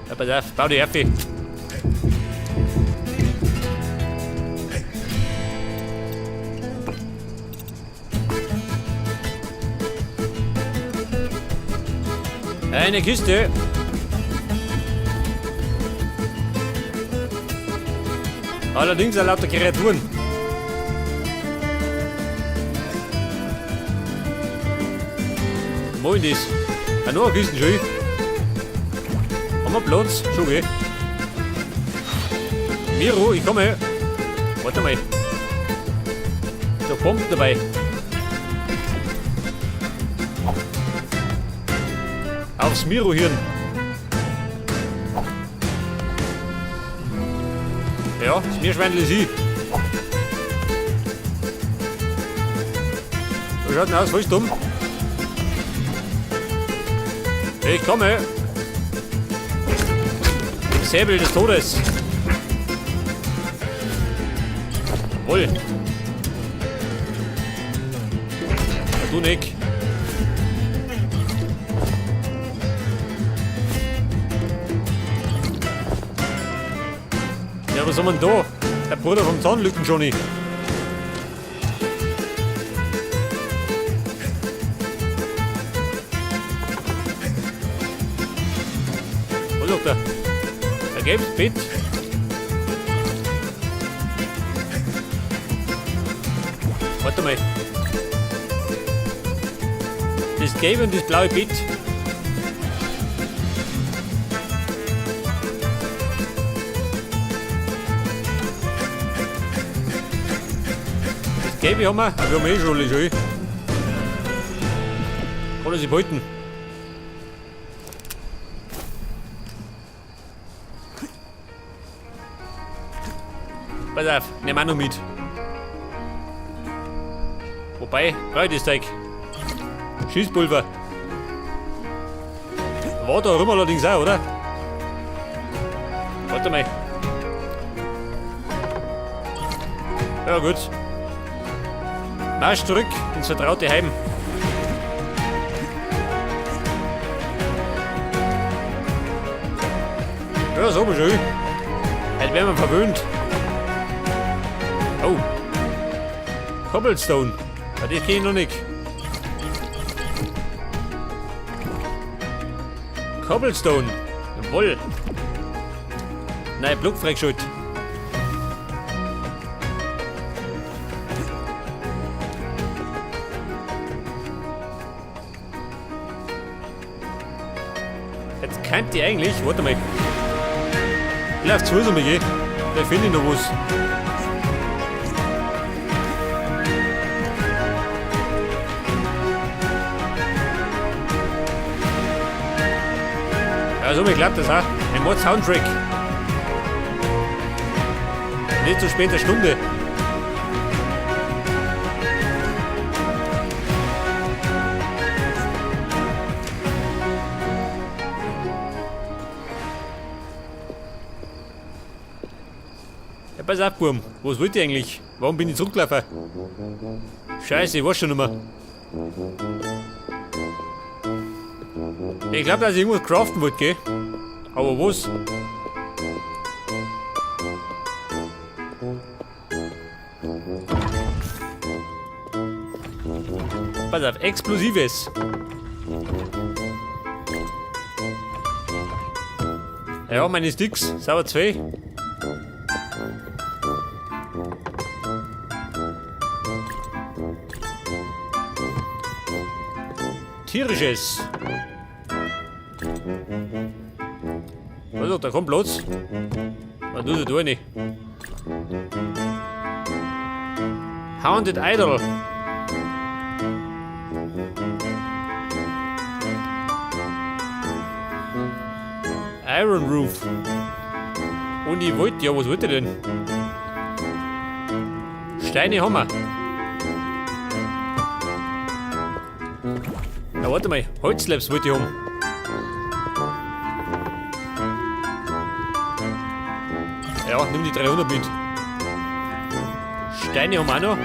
Ja, pass auf, bau dich auf. Eine Kiste. Allerdings lauter Kreaturen. Moin das. Ah, noch eine Kiste, schön. Haben wir Platz? Schon, gell? Miro, ich komme. Warte mal. Da Bomben dabei. Aufs Miro-Hirn. Ja, das Meerschweinl ist ich. Was schaut denn aus? Voll dumm. Ich komme. Säbel des Todes. Jawohl. Ja, du nicht. Ja, was haben wir denn da? Der Bruder vom Zahnlücken Johnny. Was sagt er? Ein gelbes Bett. Warte mal. Das gelbe und das blaue Bett. Das gelbe haben wir, aber wir haben eh schon alle schon. Kann er sich behalten. Pass auf, nehmen wir auch noch mit. Wobei, brauche ich das Zeug. Schießpulver. War da rum allerdings auch, oder? Warte mal. Ja, gut. Marsch zurück ins vertraute Heim. Ja, so schön. Heute werden wir verwöhnt. Oh. Cobblestone. Ja, das kenn ich noch nicht. Cobblestone. Jawohl. Nein, Block freigeschaltet. Jetzt könnt ihr eigentlich, warte mal. Ich lauf zu Fuß einmal gehen. Da finde ich noch was. Ja, so mir klappt das auch. Ein Mod-Soundtrack. Nicht zu später Stunde. Ja, pass auf, Burm. Was wollt ihr eigentlich? Warum bin ich zurückgelaufen? Scheiße, ich weiß schon nicht mehr. Ich glaub, dass ich irgendwas craften wollte, gell? Aber was? Pass auf, Explosives. Ja, meine Sticks, sauber 2. Tierisches. Also, da kommt Platz. Man tut es nicht. Haunted Idol. Iron Roof. Und ich wollte, ja, was wollte ich denn? Steine haben wir. Na, warte mal, Holzslabs wollte ich haben. Ja, nimm die 300 mit. Steine haben wir auch noch.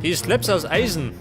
Die Slabs aus Eisen.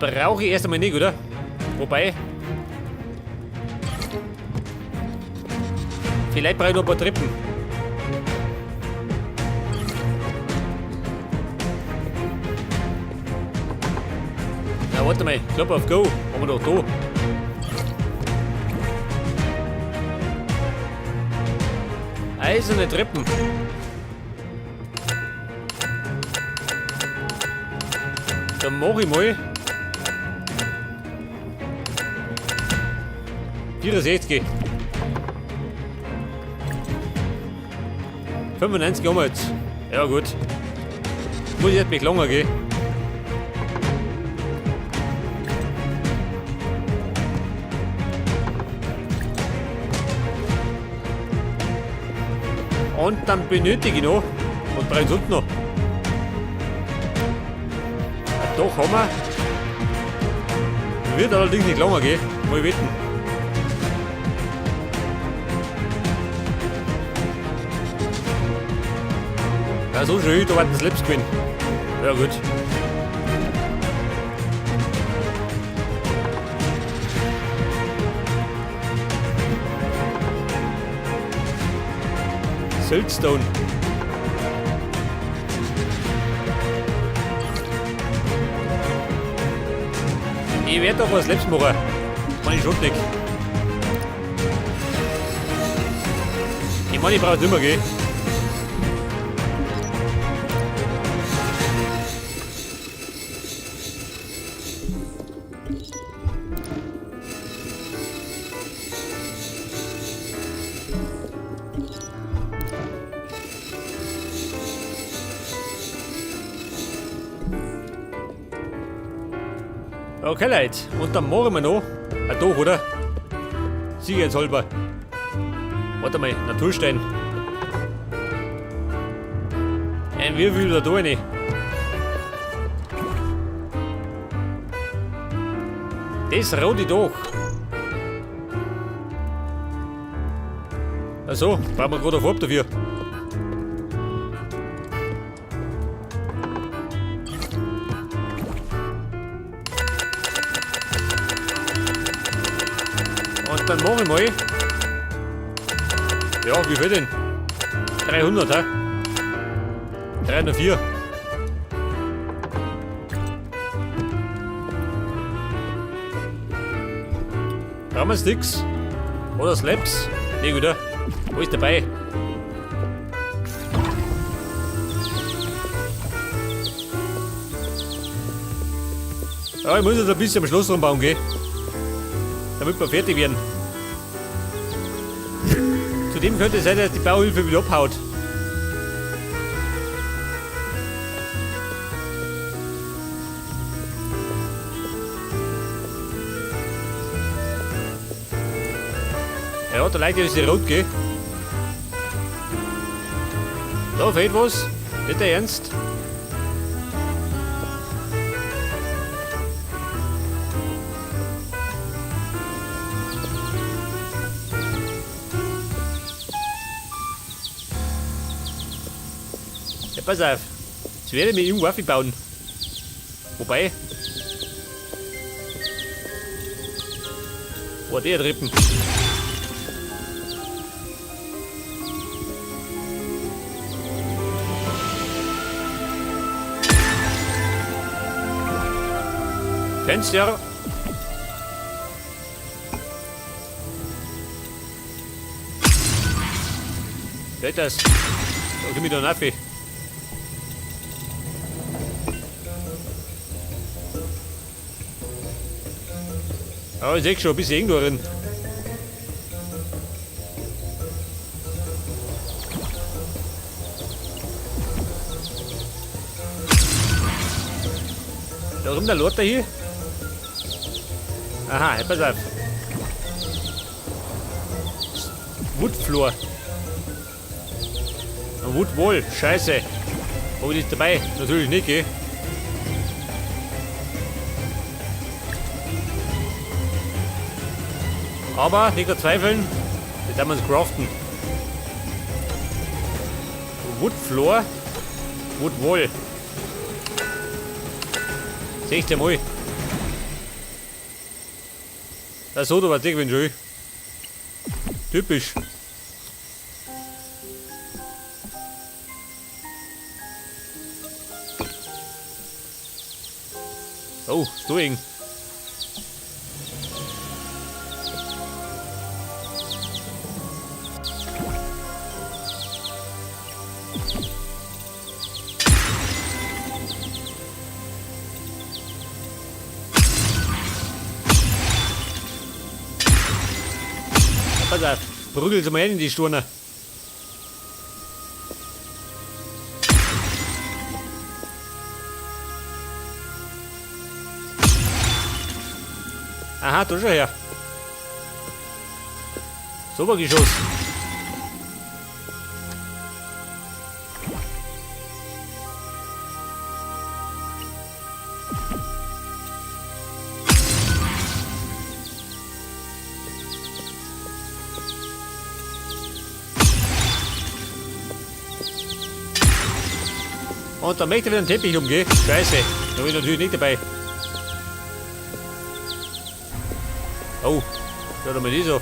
Brauche ich erst einmal nicht, oder? Wobei. Vielleicht brauche ich noch ein paar Treppen. Na, warte mal. Klappe auf Go. Haben wir doch da. Eiserne Treppen. Dann mach ich mal. 64. 95 haben wir jetzt. Ja gut. Muss ich jetzt mich länger gehen. Und dann benötige ich noch. Und brauche ich sonst noch. Doch haben wir. Wird allerdings nicht länger gehen. Mal wetten. Ja, so schön, da war das Slaps gewesen. Ja gut. Siltstone. Ich werde doch was Slaps machen. Meine ich schon nicht. Ich meine, ich brauche es nicht mehr, gell? Okay, Leute, und dann machen wir noch. Ah, doch, oder? Sicherheitshalber. Warte mal, Naturstein. Ein Würfel da rein. Das rote doch. Achso, brauchen wir gerade eine Farbe dafür. Und dann mach ich mal. Ja, wie viel denn? 300, hä? 304. Brauchen wir Sticks? Oder Slabs? Nee, wieder. Wo ist dabei? Ja, ich muss jetzt ein bisschen am Schloss rumbauen, gell? Damit wir fertig werden. Zudem könnte es sein, dass die Bauhilfe wieder abhaut. Ja, da leidet ist die rot, gell? Da fehlt was. Nicht der Ernst. Ja, pass auf. Jetzt werde ich mir irgendwo aufbauen. Wobei. Boah, der Rippen. Fenster. Geht das? Da komm ich da rauf. Ja, ich seh schon ein bisschen eng da drin. Da rum der Lothar hier. Aha, hey, pass auf. Woodfloor. Woodwall, scheiße. Hab ich das dabei? Natürlich nicht, gell? Aber nicht verzweifeln, das werden wir uns craften. Wood Floor. Wood Wall. Seht ihr mal. Ja, so, da war ich schon. Typisch. Oh, ist du eng. Pass auf, prügeln Sie mal hin in die Sturner. Aha, da schon her. Super Geschoss. Und dann möchte ich wieder einen Teppich umgehen. Scheiße, da bin ich natürlich nicht dabei. Oh, schau doch mal die so.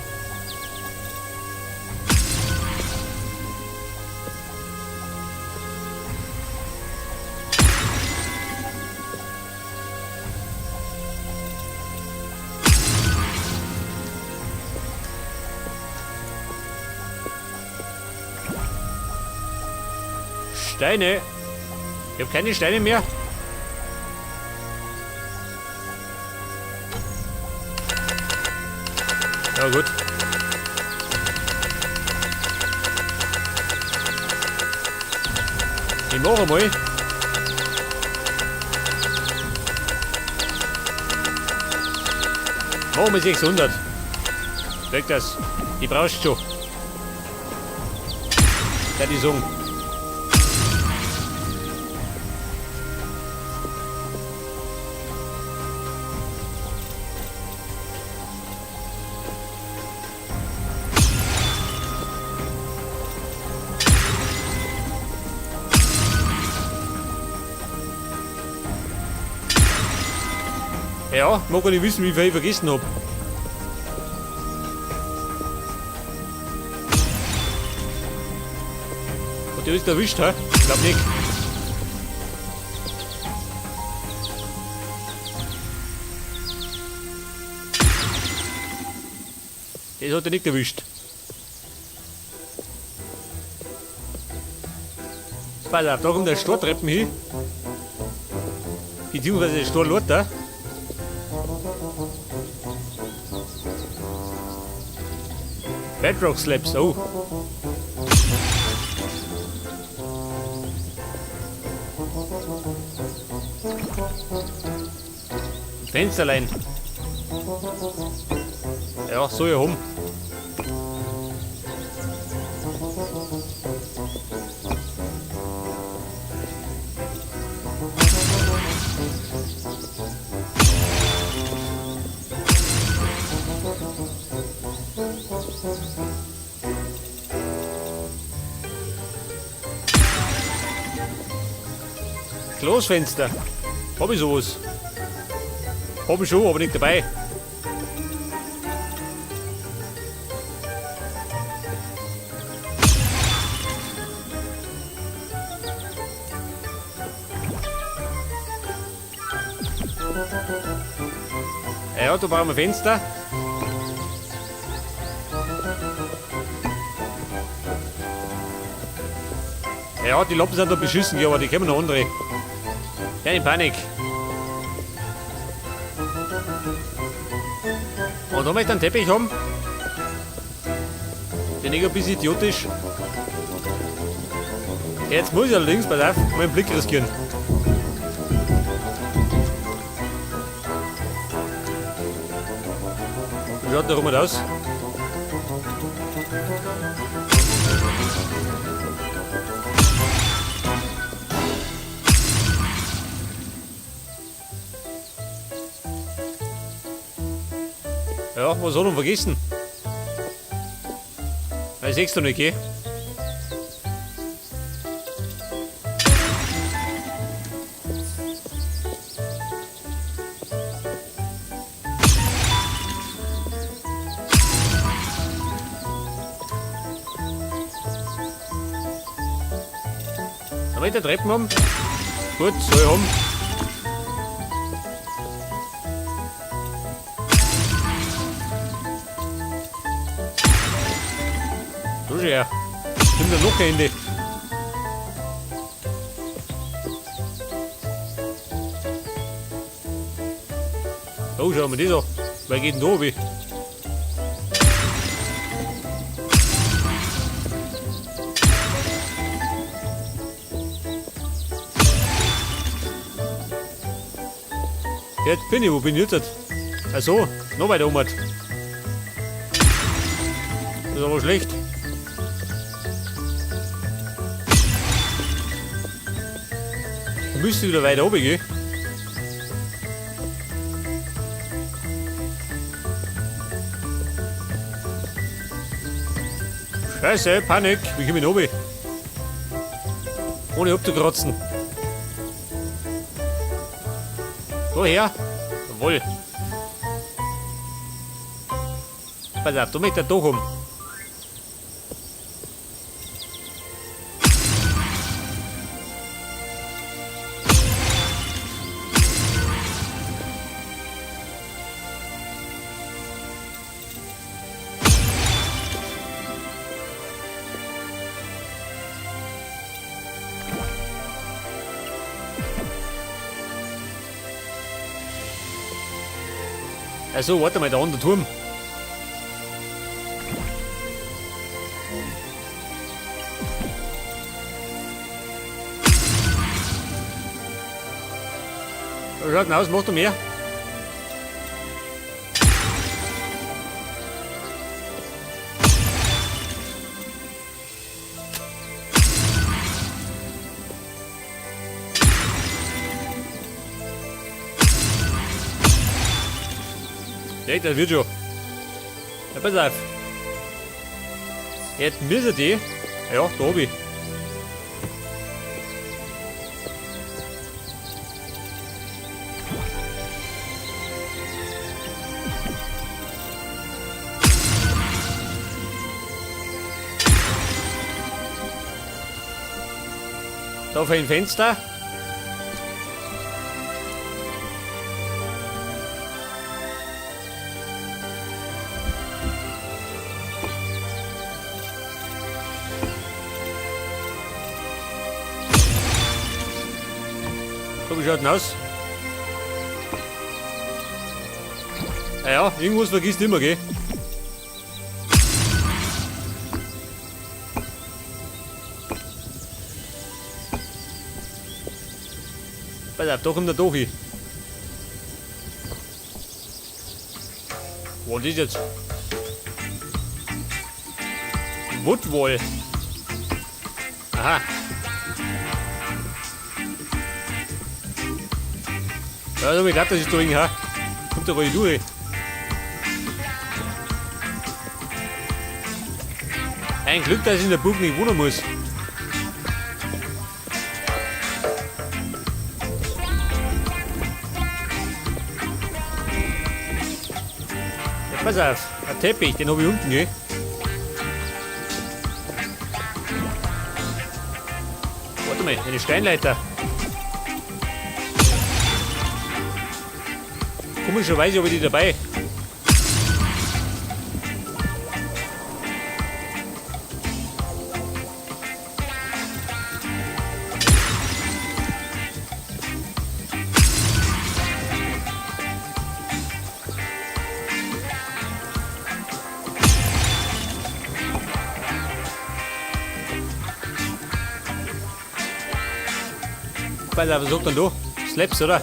Steine. Ich habe keine Steine mehr. Ja gut. Ich mache mal. Machen wir 600. Weg das. Die brauchst du schon. Ja, die sagen. Ja, mag gar nicht wissen, wie viel ich vergessen hab. Hat der ist erwischt, hä? Glaub nicht. Das hat er nicht erwischt. Pass auf, da kommt der Stortreppen hin. Beziehungsweise der Storlorter. Bedrock Slabs, oh. Fensterlein. Ja, so hier rum. Glasfenster. Hab ich sowas? Hab ich schon, aber nicht dabei. Ja, da brauchen wir Fenster. Ja, die Lappen sind da beschissen, ja, aber die können wir noch andere. Keine Panik. Und da möchte ich einen Teppich haben. Den ich ein bisschen idiotisch. Jetzt muss ich allerdings, pass auf, meinen Blick riskieren. Wie schaut der rum aus? Ja, was hat er vergessen? Das siehst du nicht, gell? Soll ich die Treppen haben? Gut, soll ich haben. So schau her. Nimm da noch ein Ende. Oh, schau mal das an. Wer geht denn da runter? Jetzt bin ich, wo bin ich jetzt? Ach so, noch weiter um. Das ist aber schlecht. Ich müsste wieder weiter oben gehen. Scheiße, Panik. Wie komme ich denn runter? Ohne abzukratzen. Da her. Jawohl. Pass auf, da möchte ich doch um. Also, warte mal, da unten der Turm. Schaut denn aus, macht er mehr? Nee, das wird schon. Ja, pass auf. Jetzt müssen die. Ja, da hab ich. Da auf ein Fenster. So, wie schaut denn aus? Ja, ja, irgendwas vergisst immer, gell? Pass auf, da kommt der Dochi. Wo ist jetzt? Woodwall. Aha. Ja, also ich glaub, das ist da irgendwie, ha? Kommt da ruhig durch. Ein Glück, dass ich in der Burg nicht wohnen muss. Ja, pass auf, ein Teppich, den hab ich unten, gell? Warte mal, eine Steinleiter. Komischerweise habe ich die dabei. Pass auf, was sagt denn du? Slaps, oder?